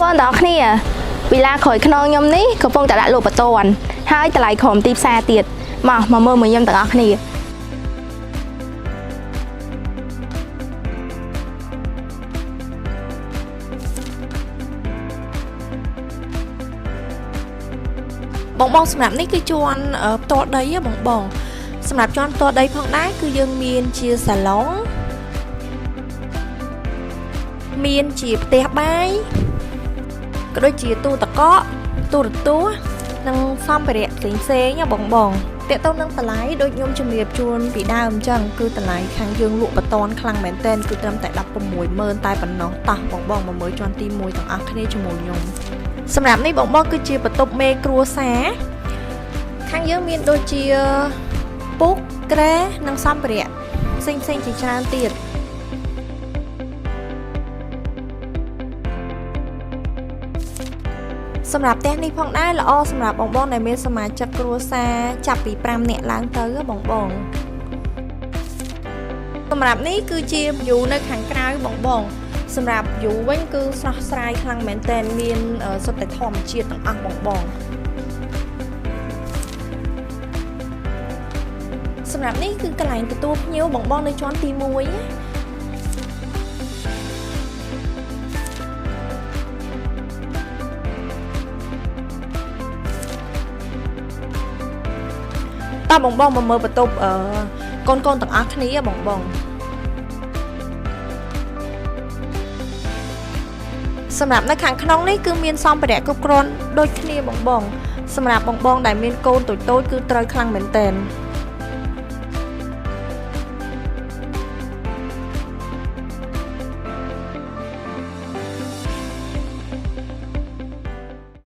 បងទាំងអស់គ្នាវីឡាក្រោយខ្នងខ្ញុំនេះកំពុងតែដាក់លក់បន្ទាន់ហើយតម្លៃក្រោមទីផ្សារទៀតមកមកមើលមួយខ្ញុំទាំងអស់គ្នា បងបងសម្រាប់នេះគឺជាន់ផ្ទាល់ដីហ៎បងបងសម្រាប់ជាន់ផ្ទាល់ដីផងដែរគឺយើងមានជាសាឡុងមានជាផ្ទះបាយក៏ដូចជាទូទឹកកកទូរទស្សន៍និងសម្ភារៈផ្សេងផ្សេងៗហ៎បងបងតកតទៅនឹងតម្លៃដូចខ្ញុំជំរាបជូនពីដើមអញ្ចឹងគឺតម្លៃខាងយើងលក់បន្ទាន់ខ្លាំងមែនទែនគឺត្រឹមតែ160,000តែប៉ុណ្ណោះតោះបងបងមកមើលជាន់ទី1ទាំងអស់គ្នាជាមួយខ្ញុំសម្រាប់នេះបងបងគឺជាបន្ទប់មេគ្រួសារ ខាងយើងមានដូចជាពូកក្រែនិងសម្ភារៈផ្សេងផ្សេងៗជាច្រើនទៀតសម្រាប់ផ្ទះនេះផងដែរល្អសម្រាប់បងបងដែលមានសមាជិកគ្រួសារចាប់ពី5នាក់ឡើងទៅហ៎បងបងសម្រាប់នេះគឺជា view នៅខាងក្រៅបងបងសម្រាប់ view វិញគឺស្រស់ស្រាយខ្លាំងមែនទែនមានសុទ្ធតែធម្មជាតិទាំងអស់បងបង សម្រាប់នេះគឺកន្លែងទទួលភ្ញៀវបងបងនៅជាន់ទី1ណាតោះបងបងមកមើលបន្ទប់កូនកូនទាំងអស់គ្នាបងបងសម្រាប់នៅខាងក្នុងនេះគឺមានសម្ភារៈគ្រប់គ្រាន់ដូចគ្នាបងបងសម្រាប់បងបងដែលមានកូនតូចៗគឺត្រូវខ្លាំងមែនទែន។